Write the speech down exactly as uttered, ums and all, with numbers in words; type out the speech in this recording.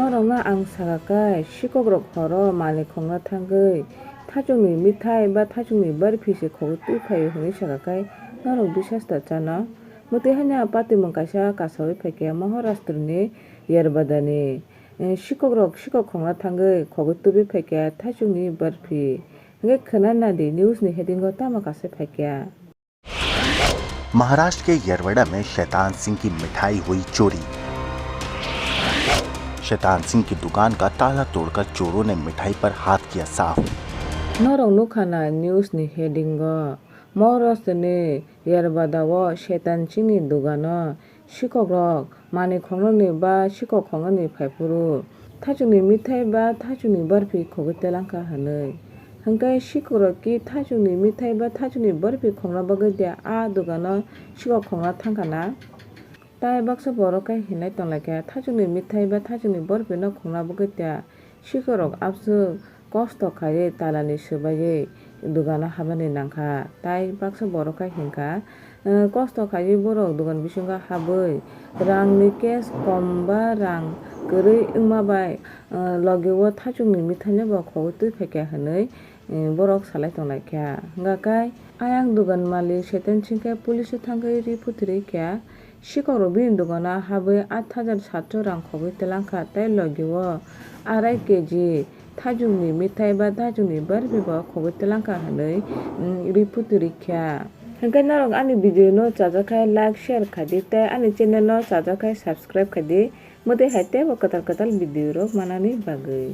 Norokno ang saka khe, sikok rok horo manwi khongna thangwi thachukni mithai ba thachukni barfi se khogwi twi phaio hwnwi saka khe norok biswas ta chano. Mwtwi haino patimung kaisa kasaui phaikha Maharashtra ni Yerbada ni. Eh, sikok rok sikok khongna thangwi khogwi tubui phaikha thachukni barfi. Hwnkhe khwna nadi news ni heading o tamo kaisa phaikha. Maharashtra के येरवडा में शैतान सिंह की मिठाई हुई चोरी। शैतान सिंह की दुकान का ताला तोड़कर चोरों ने मिठाई पर हाथ किया साफ। Norok nukha na news ni heading o, Maharashtra ni Yerbada o Setan Singh ni dugano sikok rok manwi khongnani ba sikok khongnani phaiphuru thachukni mithai ba thachukni barfi khogwi telangkha hwnwi. Hwnkhe sikok rok ki thachukni mithai ba thachukni barfi khongna bagwi de a dugano sikok khongna thangkha na. Tai baksa borok khe hinlai tonglaikha, thachukni mithai ba thachukni borfi no khongna bagwi ta sikorok abswk kosto khaiwi talani swbaiwi dugano habnani nangkha. Tai baksa borok khe hinkha, kosto khaiwi borok dugan bisingo habwi rangni cash kom ba rang kwrwi wngma bai logi o thachukni mithaino bo khogwi twi phaikha hwnwi borok salai tonglaikha. Hwnkha khe ayang dugan malik Setan Singh khe police o thangwi report rwkha. Sikhok rok bini dogano habwi aat hajar satso rang khogwi telangkha tei logi o arai kg thajwkni mithai ba thajwkni barfi bo khogwi telangkha hwnwi report rikha. Hwnkhe norok ani video no chajak khe like share khaidi tei ani channel no chajak khe subscribe khaidi mwtwi hai teibo kwtal kwtal video rok manani bagwi.